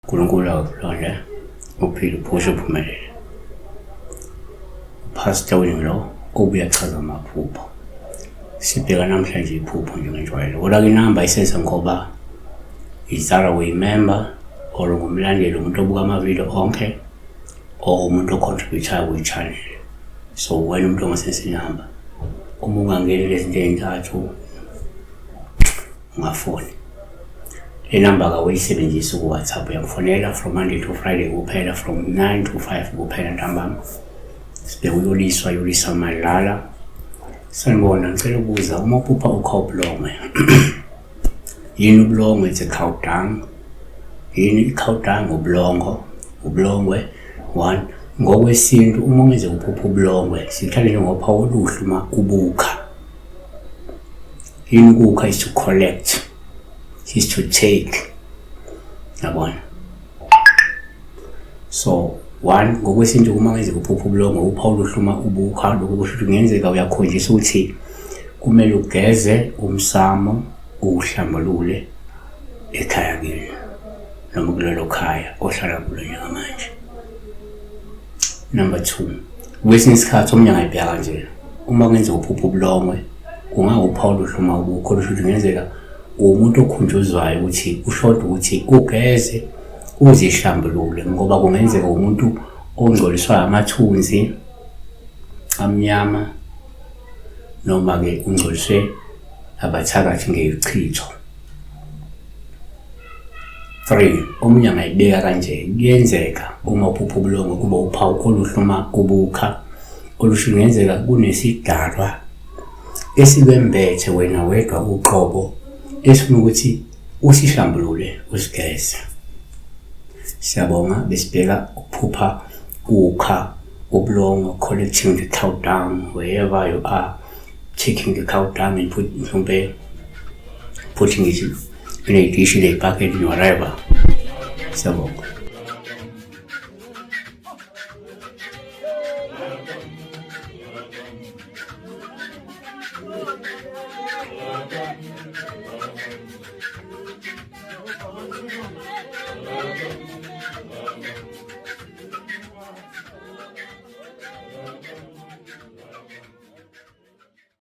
uNkulunkulu akuhlonde, uphile, uphushe, uphumelele. UPastor Winnie lo obuye achaza amaphupho. Sibheka namhlanje iphupho njengenjwayelo. Kodwa ke inamba isenza ngoba izara uyimember or ngumlandeli, umuntu obuka amavidiyo onke or umuntu ocontributayo kwi-channel. So wena umuntu ongasense inamba. Uma ungangeni lezi zinto ey'ntathu ungafoni. Le namba kawuyisebenzisi ku-WhatsApp, uyangifonela from Monday to Friday kuphela, from 9 to 5 kuphela ntambama. Sibheke uYoliswa, Yoliswa Madlala. Sanibona, ngicela ukubuza uma uphupha ukha ubulongwe. Yini ubulongwe? It's a cow dung. Yini i-cow dung? Ubulongo, ubulongwe. One, ngokwesintu uma kungenzeka uphupha ubulongwe, sithatha njengophawu oluhle uma ubukha. Yini ukukha? Is to collect, is to take, yabona. So one, ngokwesintu uma kungenzeka uphupha ubulongwe, uphawu oluhle uma ubukha, lokho kusho ukuthi kungenzeka uyakhonjiswa ukuthi kumele ugeze umsamo, uwuhlambulule ekhaya kini noma kulelo khaya ohlala kulo njengamanje. Number two, kwesinye isikhathi omunye angayibheka kanje, uma kungenzeka uphupha ubulongwe, kungawuphawu oluhle uma ubukho, olusho ukuthi kungenzeka uwumuntu okhunjuzwayo ukuthi kushoda ukuthi ugeze uzihlambulule, ngoba kungenzeka umuntu ongcoliswa amathunzi amnyama noma-ke ungcoliswe abathakathi ngeyichitho. 3, omunye angayibeka kanje, kuyenzeka uma uphupha ubulongwe kuba uphawu oluhle uma ubukha, olusho kungenzeka kunesidalwa esikwembethe wena wedwa uqobo esifuna ukuthi usihlambulule, usigeze. Siyabonga, besibheka ukuphupha ukha ubulongwe, collecting the cow dung wherever you are, taking the cow dung and put, mhlawumbe putting it in a dish, in a bucket, in whatever. Siyabonga.